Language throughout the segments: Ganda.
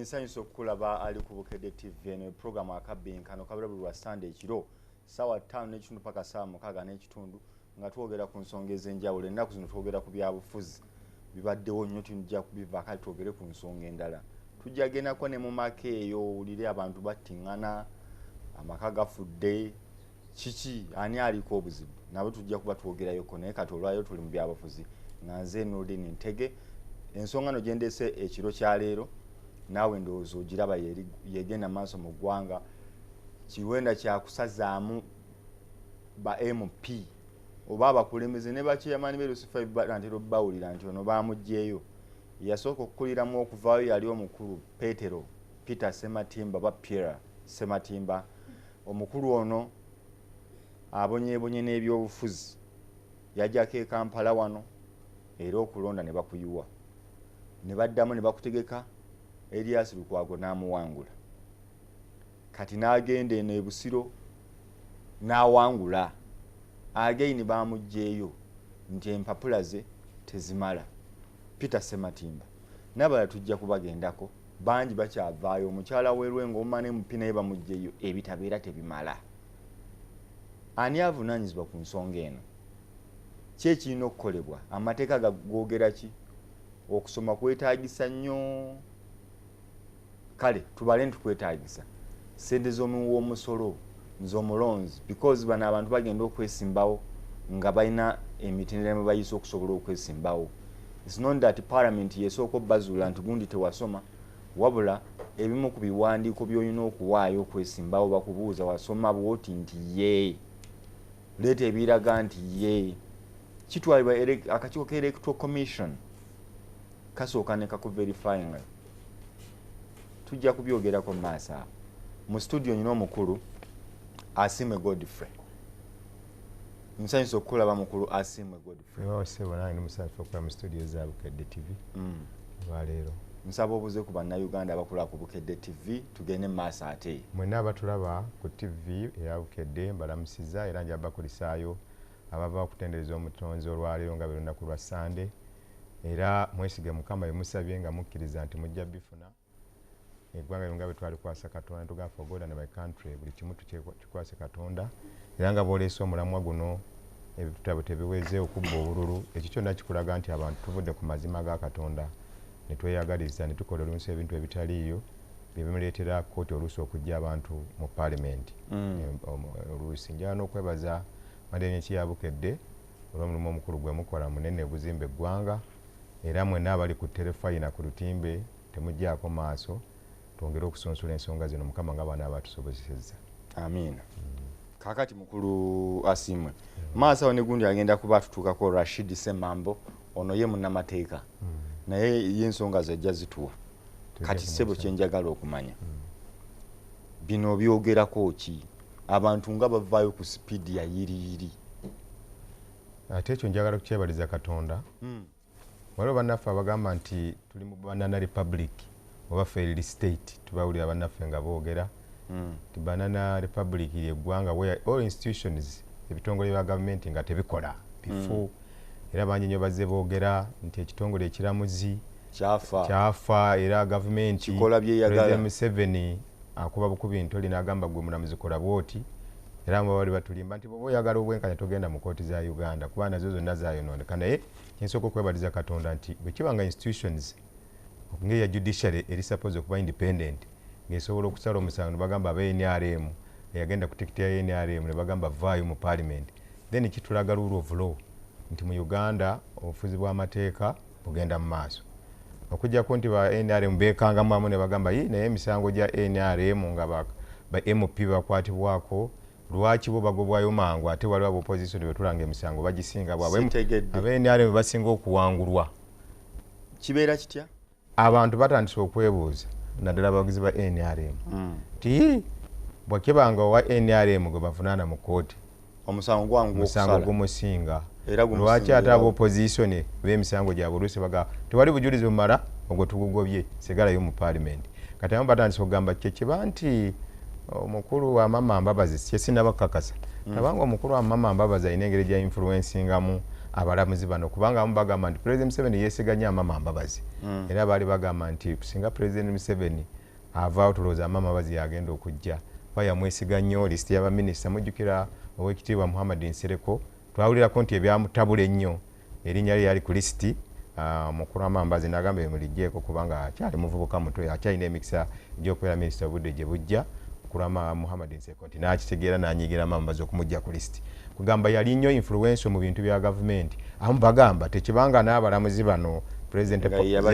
Nsanyusa okukulaba ali ku Bukedde TV. Eno programu Akabbinkano kabira buli lwa Sande ekiro ssaawa 5:30 paka ssaawa 6:30, nga twogera ku nsonga ez'enjawulo. Ennaku zino twogera ku byabufuzi, bibaddewo nnyo, tujja kubiva kale twogere ku nsonga endala. Tujja gendako ne mu maka eyo, owulire abantu battiŋŋana, amaka gafudde, kiki, ani aliko obuzibu, nabo tujja kuba twogerayoko. Naye kati olwayo tuli mu byabufuzi, nga nze Nurdin Ntege. Ensonga no gyendeese ekiro kyaleero, naawe ndowooza ogiraba, yegenda maaso mu ggwanga. Kiwenda kyakusazaamu ba MP oba abakulembeze ne bakyeyamaani be LC5, bantera obbawulira nti ono bamuggyeyo. Yasooka okukuliramu okuvaayo yali omukulu Petero Peter Sematimba, ba Pierre Sematimba. Omukulu ono abonyeebonye n'ebyobufuzi, yajjako e Kampala wano era okulonda ne bakuyiwa, ne baddamu ne bakutegeka, Erias Lukwago n'amuwangula. Kati n'agenda eno e Busiro n'awangula, again bamuggyeyo nti empapula ze tezimala. Peter Sematimba n'abalala tujja kubagendako, bangi bakyavaayo. Omukyala w'erwengo omane MP naye bamuggyeyo, ebitabeera tebimala. Ani avunaanyizibwa ku nsonga eno? Ki ekirina okukolebwa? Amateeka googera ki? Okusoma kwetaagisa nnyo. Kale tubale nti kwetaagisa sente z'omuwi w'omusolo, nze omulonzi, because bano abantu bagenda okwesimbawo nga balina emitendera mwe bayise okusobola okwesimbawo. It's not that parliament yesooka obbazuula nti gundi tewasoma, wabula ebimu ku biwandiiko by'olina okuwaayo okwesimbawo bakubuuza, wasoma bwoti? Nti ye, leeta ebiraga nti ye. Kitwalibwa akakiiko ka Electoral Commission kasooka ne kakuverifyinga. Tujja kubyogerako mu maaso awo. Mu studio nyina omukulu Asiimwe Godfrey. Nsanyusa okukulaba, mukulu Asiimwe Godfrey. Weewaawo ssebo, nange ndi musanyufu okuba mu studio za Bukedde TV olwaleero. Nsaba obuze ku Bannayuganda abakola ku Bukedde TV, tugende mu maaso ate. Mwenna abatulaba ku TV eya Bukedde mbalamusiza, era nja bakulisaayo abava okutendereza Omutonzi olwaleero nga bwe lunaku lwa Sande. Era mwesige Mukama, byemusabye nga mukkiriza nti mujja bifuna. Eggwanga nga bwe twalikwasa Katonda, tugamba, "For God and my country." Buli kimu tukikwase Katonda. Era nga bw'oleese omulamwa guno, ebitabo tebiweze, okubba obululu, ekyo kyonna kikulaga nti abantu tuvudde ku mazima ga Katonda ne tweyagaliza ne tukola oluusi ebintu ebitaliiyo, bye bimuleetera kkooti oluusi okujja abantu mu paalimenti. Oluusi njagala n'okwebaza management ya Bukedde olw'omulimu omukulu gwe mukola, munene, oguzimba eggwanga. Era mwenna abali ku terefayina ku lutimbe, temuggyako maaso, twongere okusunsula ensonga zino, Mukama nga baana abatusobozesezza. Amiina. Kakati mukulu Asiimwe, maaso awo ne gundi agenda kuba atutuukako, Rashid Semambo. Ono ye munnamateeka, naye ye ensonga ze ajja zituwa. Kati ssebo, kyenjagala okumanya, bino byogerako ki? Abantu nga bavaayo ku sipiidi ya yiriyiri. Ate ekyo njagala kukyebaliza Katonda. Waliwo bannaffe abagamba nti tuli mu banana republic oba failed state. Tubawulira bannaffe nga boogera nti banana republic lyeggwanga where all institutions, ebitongole bya gavumenti nga tebikola, bifu. Era bangi nnyo bazze boogera nti ekitongole ekiramuzi kyafa. Kyafa, era gavumenti Kikola byeyagala. President Museveni akuba bukubi ntoli n'agamba, "Gwe mulamuzi, kola bwoti." Era mu bali batulimba nti bw'oba oyagala obwenkanya togenda mu kooti za Uganda, kuba nazo zonna zayonooneka. Naye kyensooka okwebaliza Katonda nti bwe kiba nga institutions ng'eya judiciary eri suppose okuba independent, ng'esobola okusala omusango ne bagamba aba NRM, eyagenda ku tikiti ya NRM ne bagamba vaayo mu parliament, then kitulaga rule of law nti mu Uganda obufuzi bw'amateeka bugenda mu maaso. Okuggyako nti ba NRM beekangamu amu ne bagamba, "Yi, naye emisango gya NRM nga ba MP bakwatibwako, lwaki bo bagobwayo mangu, ate waliwo aba opposition betulanga emisango bagisinga bwabwe?" Sitegedde. Aba NRM basinga okuwangulwa. Kibeera kitya? Abantu batandise okwebuuza, naddala abawagizi ba NRM, ti bwekibanga owa NRM gwe bavunaana mu kooti, omusango gwangu omusango okusala. Gumusinga. Era lwaki ate gumusingirawo. aba opposition b'emisango gyabwe oluusi baga tewali bujulizi bumala, ogwo tugugobye, sigalayo mu parliament? Kati abamu batandise okugamba kyekiba nti omukulu wa Mama Mbabazi, kyesinaba kukakasa, abanga omukulu wa Mama Mbabazi alina engeri gya influencingamu Abalamuzi bano, kubanga abamu bagamba nti President Museveni yeesiga nnyo Amama Mbabazi. Era baali bagamba nti singa President Museveni avaawo, tulowooza Amama Mbabazi yagenda okujja, kuba yamwesiga nnyo. Lisiti y'abaminisita, mujjukira Oweekitiibwa Muhammad Nsereko, twawulirako nti ebyamutabula ennyo erinnya lye yali ku lisiti. Mukulu Amama Mbabazi n'agamba emulijjeeko kubanga akyali muvubuka muto, akyalina emikisa egy'okubeera minisita obudde gye bujja. Mukulu Muhammad Nsereko nti n'akitegeera n'anyiigira Amama Mbabazi okumujja ku lisiti, kugamba yali nnyo influential mu bintu bya gavumenti. Abamu bagamba tekibanga n'abalamuzi bano president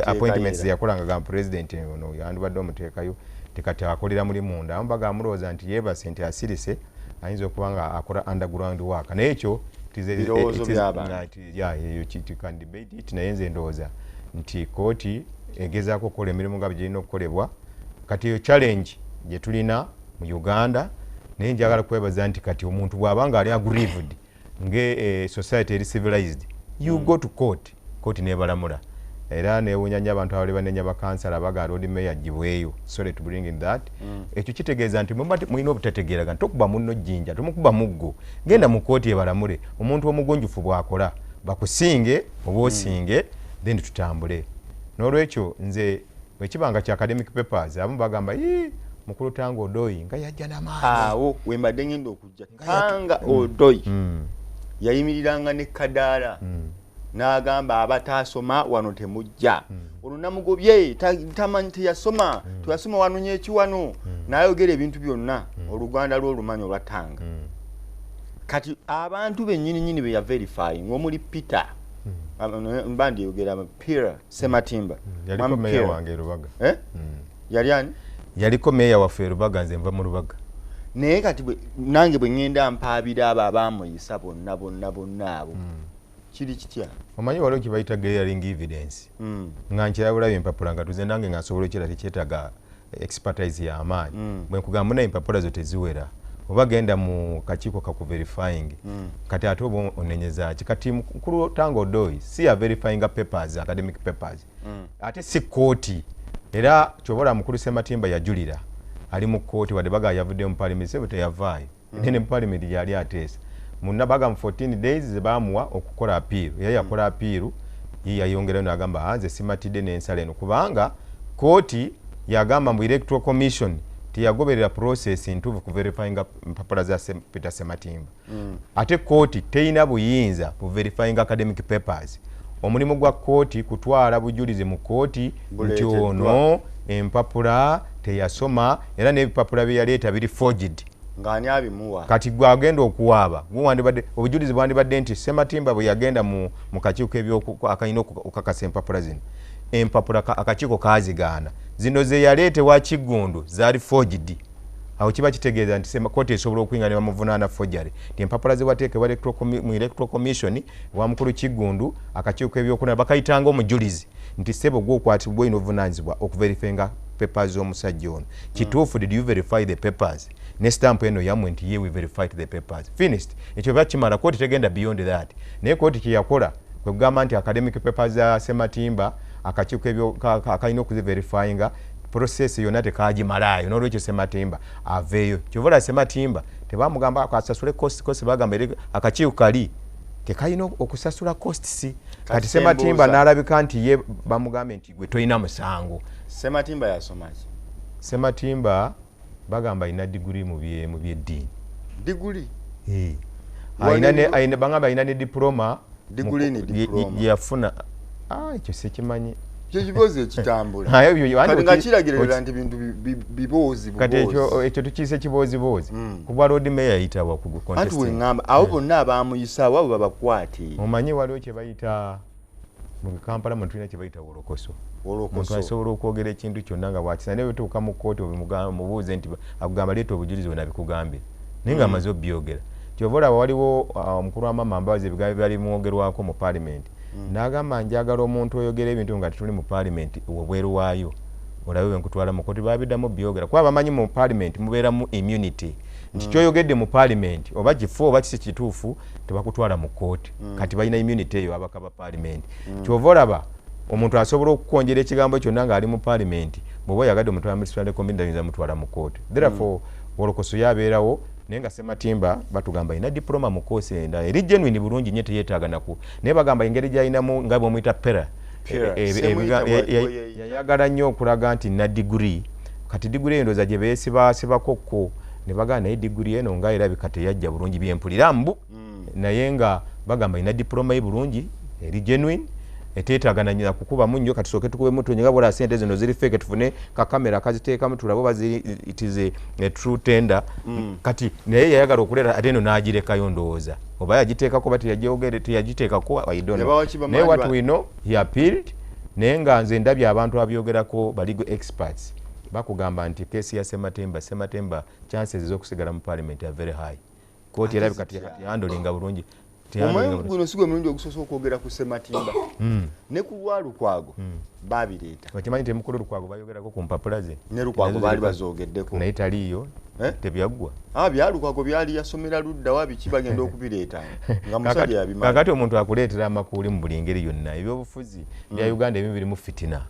appointments yakolanga, gamba president ono yandibadde omuteekayo, tekati akolera muli munda. Abamu bagamba mulowooza nti yeebase nti asirise, ayinza okuba nga akola underground work, naye ekyo can debate it. Naye nze ndowooza nti kooti egezaako okukola emirimu nga bwe girina okukolebwa. Kati eyo challenge gye tulina mu Uganda. Naye njagala kwebaza nti kati omuntu bw'aba nga ali aggrieved, nge society eri civilized, you go to court, court nebalamula. Era newunya nnyo abantu abali banenya bakansala baga Lord Mayor agibweyo. Sorry to bring in that. Ekyo kitegeeza nti mulina obutategeeraga nti tokuba munno jjinja, tomukuba muggo. Genda mu kooti ebalamule. Omuntu omugunjufu bw'akola bakusinge oba osinge, then tutambule. N'olwekyo nze bwekibanga kya academic papers, abamu bagamba mukulu Tanga Odoi nga yajja n'amaanyi. Awo wembadde ngenda okujja. Tanga Odoi yayimiriranga ne kadaala n'agamba abataasoma wano temujja. Ono namugobye, tamanyi, teyasoma, teyasoma, wanonye eki wano? N'ayogera ebintu byonna, oluganda lw'olumanyi olwa Tanga. Kati abantu bennyini nyini be ya verifying omuli Peter, mba ndiyogera Peter Sematimba. Yaliko meya wange Rubaga. Eh? Yali ani? Yaliko meya waffe Rubaga, nze nva mu Rubaga. Naye kati nange bwe ŋŋenda mpaabira abo abaamuyisa bonna bonna bonna abo, kiri kitya? Omanyi waliwo kye bayita glaring evidence, nga nkirabulabye empapula nga tuze nange nga nsobola okira, tekyetaaga expertise y'amaanyi. Bwe nkugamba naye empapula zo teziwera, oba genda mu kakiiko kaku verifying. Kati ate oba onenyeza ki? Kati mukulu Tanga Odoi si ya verifying papers, academic papers, ate si kooti. Era kyobola mukulu Sematimba yajulira ali mu kooti, wadde baga yavudde mu parliament, sebo teyavaayo. Nene mu parliament yali ateesa munna baga mu 14 days ze baamuwa okukola appeal, era yakola appeal ye, yayongerayo n'agamba, "Ah, nze simatidde n'ensala eno," kubanga kooti yagamba mbu Electoral Commission teyagoberera process ntuufu ku verifyinga mpapula za Peter Sematimba. Ate kooti teyina buyinza ku verifying academic papers. Omulimu gwa kooti kutwala bujulizi mu kooti nti Buleeteddwa. ono empapula teyasoma, era n'ebipapula bye yaleeta biri forged. Ng'ani abimuwa? Kati gwe agenda okuwaaba, gwe wandibadde obujulizi bwandibadde nti Sematimba bwe yagenda mu kakiiko akalina okukakasa empapula zino, empapula akakiiko kazigaana, zino ze yaleeta ewa Kiggundu zaali forged. Awo kiba kitegeeza nti kooti esobola okuyinga ne bamuvunaana forgery, nti empapula ze wateekebwa mu Electoral Commission wa mukulu Kiggundu, akakiiko k'ebyokulonda bakayitanga omujulizi nti ssebo gwokwatibwa, olina obuvunaanyizibwa okuverifyinga papers z'omusajja ono. Kituufu, did you verify the papers ne stamp eno yammwe? Nti ye, we verified the papers, finished. Ekyo bakimala, kooti tegenda beyond that. Naye kooti kyeyakola kwe kugamba nti academic papers za Sematimba akakiiko akalina okuziverifyinga process yonna tekagimalaayo, n'olwekyo Sematimba aveeyo. Kyovola Sematimba tebamugamba asasule cost, cost bagamba akakiiko kali tekalina okusasula costs. Kati Sematimba n'alabika nti ye bamugambe nti gwe tolina musango. Sematimba yasomaki? Sematimba bagamba alina diguri mu byeddiini. Diguli? Bagamba alina ne diploma. Diguli ni diploma. Yafuna, ekyo sikimanyi. Kyekiboozi ekitambula nga kiragirira nti bintu biboozi. Kati ekyo tukiise kibooziboozi. Kubwa Lord Mayor yayitawa ku Anti weŋŋamba abo bonna abamuyisaawo abo babakwate. Omanyi waliwo kye bayita mu Kampala mu tulina kye bayita wolokoso. Omuntu asobola okwogera ekintu kyonna nga bwakisa, naye bwetuuka mu kkooti mubuuze nti akugamba leeta obujulizi bwe nabikugambye, naye nga amaze obyogera. Kyova olaba waliwo omukulu wa Mama Mbabazi ebigambo byali bimwogerwako mu paalimenti, n'agamba njagala omuntu oyogera ebintu nga tetuli mu paalimenti, webweru waayo olabe bwe nkutwala mu kkooti. Babiddamu byogera kuba bamanyi mu paalimenti mubeeramu immunity, nti kyoyogedde mu paalimenti oba kifo oba kisi kituufu, tebakutwala mu kkooti. Kati balina immunity eyo abaka ba paalimenti. Kyova olaba omuntu asobola okukonjera ekigambo kyonna ng'ali mu paalimenti, bw'oba oyagadde omutwala mu disciplinary committee, ayinza mutwala mu kkooti. Therefore wolokoso yabeerawo. Naye nga Sematimba batugamba ina diploma mu course endala eri genuine bulungi nnyo, teyeetaaga naku, naye bagamba engeri gy'alinamu nga bw'omuyita pera yayagala nnyo okulaga nti na degree. Kati degree endowooza gye beesibaasibako ko ne bagamba naye degree eno nga erabika teyajja bulungi, byempulira mbu, naye nga bagamba ina diploma ye bulungi eri genuine, eteetaaga na kukubamu nnyo. Kati tusooke tukubemu tunye nga bwola sente zino ziri fake, tufune kakamera kaziteekamu tulabe oba ziri, it is a true tender. Kati naye yayagala okuleeta ate eno n'agirekayo, ndowooza oba yagiteekako oba teyagiyogere, teyagiteekako, I don't know. Naye what we know, he appealed. Naye nga nze ndabye abantu abyogerako, ba legal experts, bakugamba nti case ya Sematimba, Sematimba chances ez'okusigala mu parliament are very high. Kooti erabika tehandlinga bulungi. Omanyi guno si gwe mulundi ogusoose okwogera ku Sematimba. Ne ku lwa Lukwago babireeta. Okimanyi nti mukulu Lukwago bayogerako ku mpapula ze? Ne Lukwago baali bazoogeddeko. Naye taliiyo. Eh? Tebyaggwa. Ah, bya Lukwago byali yasomera ludda wa biki, bagenda okubireeta nga musajja yabimanyi. Kakati omuntu akuleetera amakuuli mu buli ngeri yonna. Ebyobufuzi bya Uganda ebimu birimu fitina.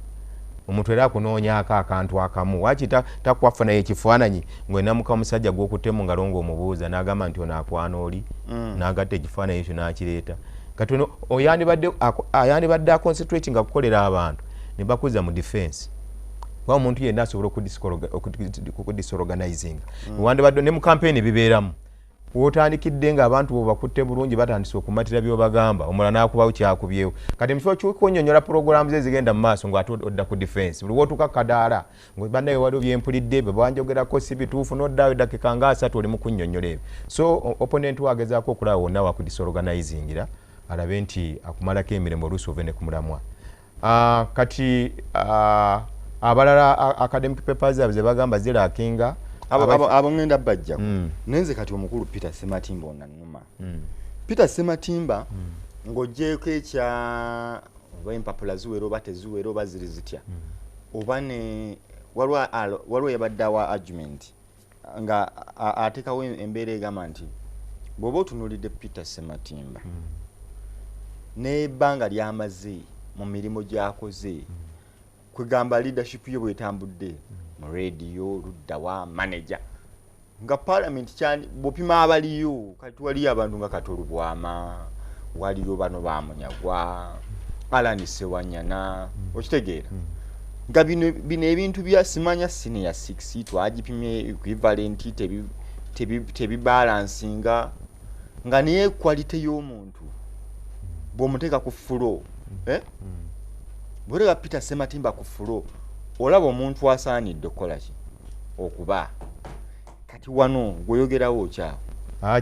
Omuntu era akunoonyaako akantu akamu, waki takwaffa naye ekifaananyi ng'onamuka musajja gw'okutte mu ngalo ng'omubuuza n'agamba nti ono akwana oli, n'agatta ekifaananyi ekyo n'akireeta. Kati ono ayandibadde aconcentrate nga kukolera abantu ne bakuza mu defense, kuba omuntu yenna asobola okudisorganizinga. Wandibadde ne mu campaign bibeeramu, wotandikidde ng'abantu bo bakutte bulungi, batandise okumatira by'obagamba, omulala n'akubawo kyakubyewo. Kati mu kifo ky'okunnyonnyola puroguramu ze ezigenda mu maaso, ng'ate odda ku defense. Buli wootuuka kadaala bannaye waliwo byempulidde bwe banjogerako si bituufu, n'oddaawo eddakiika nga 30 oli mu kunnyonnyola ebyo. So opponent we agezaako okulaba wonna wakudisorganizingira, alabe nti akumalako emirimu, oluusi ove ne ku mulamwa. Kati abalala academic papers zaabwe ze bagamba zilackinga. Abo ngenda bajjako. Naye nze kati omukulu Peter Sematimba onannuma. Peter Sematimba, ng'oggyeeko ekya oba empapula ziwera oba teziwera oba ziri zitya, oba ne waliwo yabadde awa argument nga ateekawo embeera egamba nti bw'oba otunuulidde Peter Sematimba n'ebbanga ly'amaze mu mirimu gy'akoze, kwegamba leadership ye bwetambudde mu radio luddawa manager nga parliament kyani, bw'opima abaliyo kati waliyo abantu nga Kato Lubwama, waliyo bano bamunyagwa, Allan Ssewanyana, okitegeera nga bino ebintu bya simanya senior 6 twagipimye equivalent tebibalansinga, nga naye quality y'omuntu bw'omuteeka ku floor, eh? Bw'oteeka Peter Sematimba ku floor, olaba omuntu asaanidde okukola ki okuba kati wano gw'oyogerawo okyawo.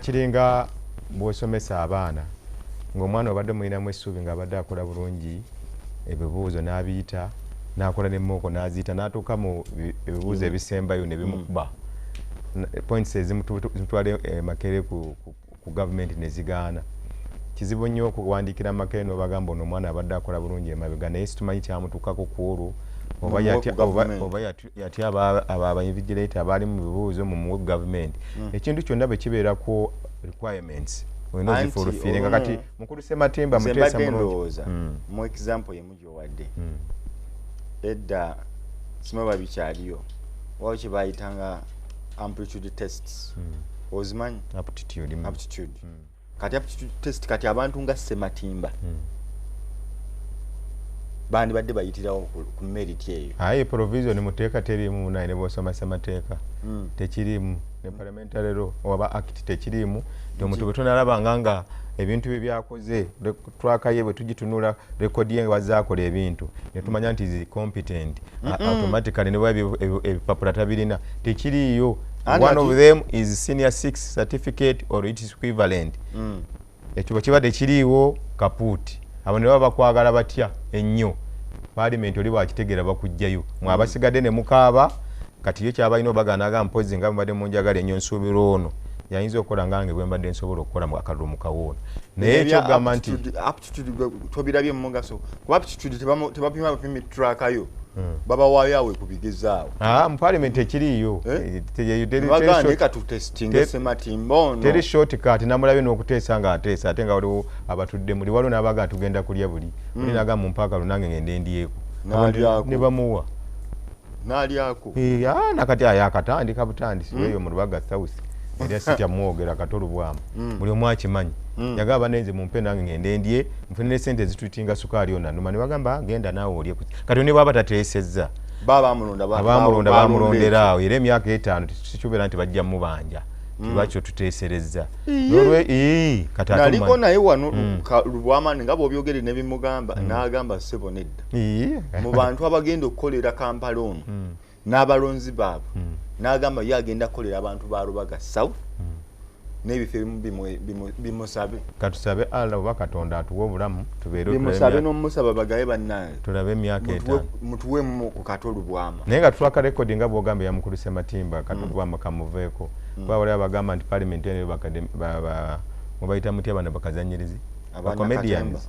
Kiringa bw'osomesa abaana ng'omwana obadde mulinamu essuubi ng'abadde akola bulungi ebibuuzo n'abiyita n'akola ne mock n'aziyita, n'atuuka mu ebibuuzo ebisembayo ne bimukuba points ezimutwala Makerere ku gavumenti ne zigaana. Kizibu nnyo okuwandiikira Makerere n'obagamba ono omwana abadde akola bulungi emabega, naye situmanyi kyamutuukako ku olwo, oba oba yatya aba invigilator abaali mu bibuuzo mumuwe gavumenti. Ekintu kyonna bwe kibeerako requirements olina ozifulfillinga. Kati mukulu Sematimba muteesa mulungi. Mu example yemu gy'owadde, edda simanyi bikyaliyo, waliwo kye bayitanga aptitude tests, ozimanyi? Aptitude. Aptitude. Kati aptitude test, kati abantu nga Sematimba bandibadde bayitirawo ku merit eyo. Aye provision mu tteeka teriimu, naye ne bw'osoma ssemateeka tekiriimu, ne parliamentary law oba act tekiriimu nti omuntu bwe tunalabanga nga ebintu bye byakoze, twakaye bwe tugitunula record ye nga bazaakola ebintu ne tumanya nti is competent, automatically ne bwaba ebipapula tabirina, tekiriiyo. One of them is senior 6 certificate or its equivalent. Ekyo bwe kiba tekiriiwo, kapuuti. Abo ne baba bakwagala batya ennyo, paalimenti oli bwakitegeera bakugjayo, mwe abasigadde ne mukaaba. Kati yo kyabalina obaganaga mpozi nga mubadde munjagala ennyo, nsuubira ono yayinza okukola ngange bwe mbadde nsobola okukola mu akalulu mukawoono. Naye ekyogamba nti aptitude tobirabye mu mugaso, kuba aptitude tebapima bapimi trakayo, babawaayo awe ku bigezaawo. Ah, mu parliament ekiriiyo. Eh? Baganda katutestinge Sematimba ono. Teri shortcut. Namulabye n'okuteesa nga ateesa, ate nga waliwo abatudde muli, waliwo n'abaga tugenda kulya buli oli, naga mu mpaaka lunange ngende ndyeko. N'alyako. Ne bamuwa. N'alyako. Eh, ah, nakati aye akatandika butandisi eyo mu Lubaga South. Era sitya mwogera Kato Lubwama. Buli omu akimanyi. Yagamba nenze mumpe nange ngende ndye, nfune ne sente ezitutinga sukaali ona. Numa ne bagamba genda naawe olye. Kati ne bw'aba tateesezza. Baba bamulondera awo era emyaka 5 tikikubera nti bajja mubanja. Lwaki otuteeserezza? Kati ate naliko naye wano Lubwama nga bw'obyogere ne bimugamba n'agamba ssebo nedda. Mu bantu abagenda okukolera Kampala ono n'abalonzi baabwe n'agamba ye agenda kukolera abantu ba Rubaga South n'ebifo ebimu bimusabe. Katusabe Allah oba Katonda atuwe obulamu tubeere bimusabe n'omusaba bagaye bannange tulabe emyaka 5 mutuwemu ku Kato Lubwama. Naye nga tulaka rekodi nga bw'ogamba ya mukulu Ssematimba Kato Lubwama kamuveeko. Kuba waliwo abagamba nti parliament eno mubayita mutya bano bakazannyirizi comedians.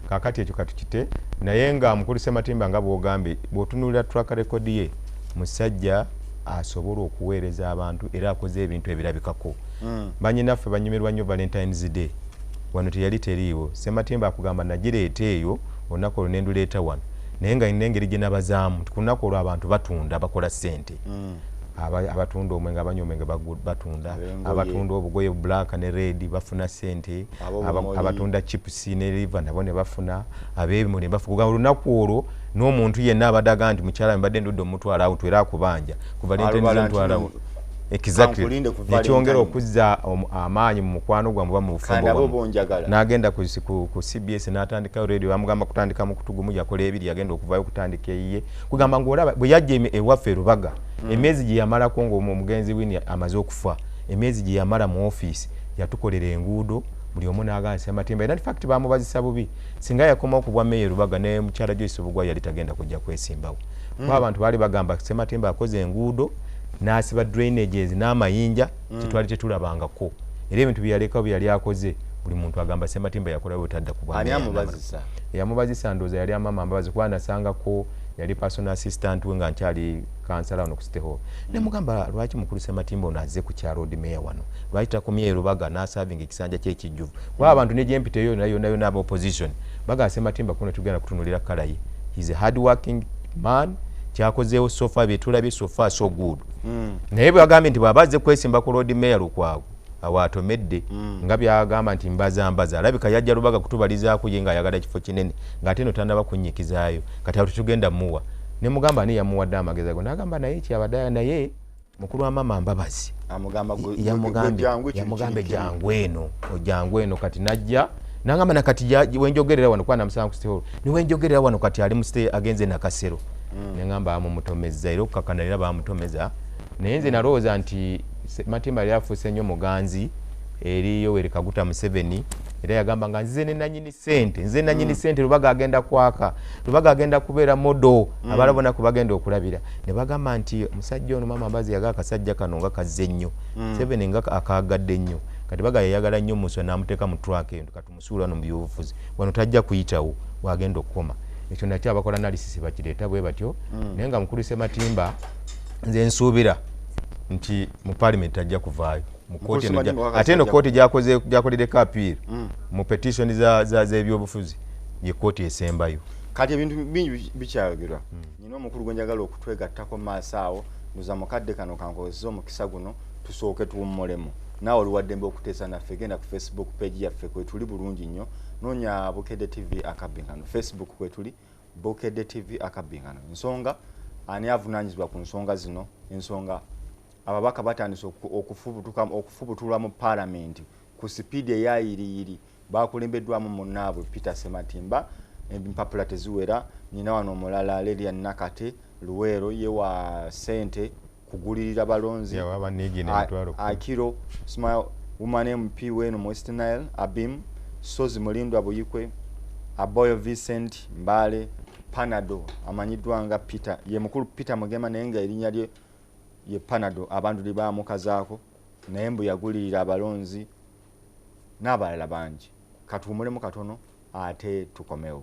Kaakati ekyo katukite naye nga mukulu Ssematimba nga bw'ogambye bw'otunuulira track record ye musajja asobola okuweereza abantu era akoze ebintu ebirabikako. Bannyinaffe banyumirwa nnyo Valentine's Day wano teyali teriiwo. Ssematimba akugamba nagireeta eyo olunaku olwo ne nduleeta wano naye nga nina engeri gye nabazaamu nti ku lunaku olwo abantu batunda bakola ssente. Abatunda omwenge abanywa omwenge batunda, abatunda obugoye black ne red bafuna ssente, abatunda chips ne liver nabo ne bafuna, ab'ebimuli ne bafuna. Olunaku olwo n'omuntu yenna abadde agamba nti mukyala mbadde ndudde omutwala awo era akubanja ku Valentine's Day ntwalawo. Exactly. Nekyongera okuzza amaanyi mu mukwano gwammwe oba mu bufumbo bwammwe. N'agenda ku CBS n'atandikayo radio, bamugamba kutandika mu kutugumu yakola ebiri yagenda okuvaayo okutandika eyiye. Kugamba ng'olaba bwe yajja ewaffe e Rubaga emyezi gye yamalako ng'omugenzi Winnie amaze okufa, emyezi gye yamala mu ofiisi yatukolera enguudo buli omu n'agamba Ssematimba. Era in fact bamubazisa bubi, singa yakomawo ku bwa meeya Rubaga ne mukyala Joyce Obugwa yali tagenda kujja kwesimbawo. Kuba abantu baali bagamba Ssematimba akoze enguudo n'asiba drainages n'amayinja tetwali tetulabangako. Era ebintu bye yalekawo bye yali akoze buli muntu agamba Ssematimba yakolawo butadda ku bwa meeya. Ani amubazisa? Yamubazisa ndowooza yali Amama Mbabazi kuba nasangako yali personal assistant we nga nkyali kansala wano ku City Hall. Ne mugamba lwaki mukulu Ssematimba ono azze ku kya Lord Mayor wano? Lwaki takomye e Rubaga n'asavinga ekisanja kye ekijjuvu? Kuba abantu ne gye mpita eyo yonna yonna yonna aba opposition bagamba Ssematimba kuno tugenda kutunuulira kkala ye. He is a hard working man. Kyakozeewo so far bye tulabye so far so good. Naye bwe bagambye nti bw'aba azze kwesimba ku Lord Mayor Lukwago awo atomedde nga byagamba nti mbaza mbaza alabika yajja Rubaga kutubalizaako ye ng'ayagala kifo kinene ng'ate eno tannaba kunnyikizaayo kati awo tetugenda muwa. Ne mugamba ani yamuwadde amagezi ago n'agamba naye kyabadde naye mukulu wa Mama Mbabazi yamugambe jangu eno ojangu eno kati najja n'angamba nakati wenjogerera wano kuba namusanga ku City Hall ni wenjogerera wano kati ali mu state agenze Nakasero. Ne ngamba amutomezza era okukakana era bamutomeza naye nze nalowooza nti Ssematimba yali afuuse nnyo muganzi eri Yoweri Kaguta Museveni era yagamba nga nzize ne nannyini ssente nze nannyini ssente Rubaga agenda kwaka Rubaga agenda kubeera modo abalala bonna kwe bagenda okulabira ne bagamba nti omusajja ono Mama Mbabazi yaga akasajja kano nga kazze nnyo Museveni nga akaagadde nnyo kati baga yayagala nnyo Musa n'amuteeka mu truck eyo katumusuula wano mu byobufuzi wano tajja kuyitawo wagenda okukoma. Ekyo nakyo abakola analysis bakireeta bwe batyo naye nga mukulu Ssematimba nze nsuubira nti mu parliament tajja kuvaayo mu kooti eno ate eno kooti gyakolereko appeal mu petition z'ebyobufuzi ye kooti esembayo. Kati ebintu bingi bikyayogerwa. Nina omukulu gwe njagala okutwegattako mu maaso awo ndoza mukadde kano kankozesa omukisa guno tusooke tuwummulemu. Naawe oli waddembe okuteesa naffe genda ku Facebook page yaffe kwetuli bulungi nnyo noonya Bukedde TV akabbinkano. Facebook kwetuli Bukedde TV akabbinkano. Ensonga ani avunaanyizibwa ku nsonga zino? Ensonga ababaka batandise okufubutulwa mu paalamenti ku sipiidi eyayiriyiri bakulembeddwamu munnaabwe Peter Ssematimba empapula teziwera. Nina wano omulala Lilian Nakate Luweero ye wa ssente kugulirira balonzi Akiro Smile Woman MP weno mu West Nile Abim Sozi Mulindwa Buyikwe Aboyo Vincent Mbale Panado amanyiddwa nga Peter ye mukulu Peter Mugema naye nga erinnya lye ye Panado abantu lye baamukazaako naye mbu yagulirira abalonzi n'abalala bangi. Katuwummulemu katono ate tukomewo.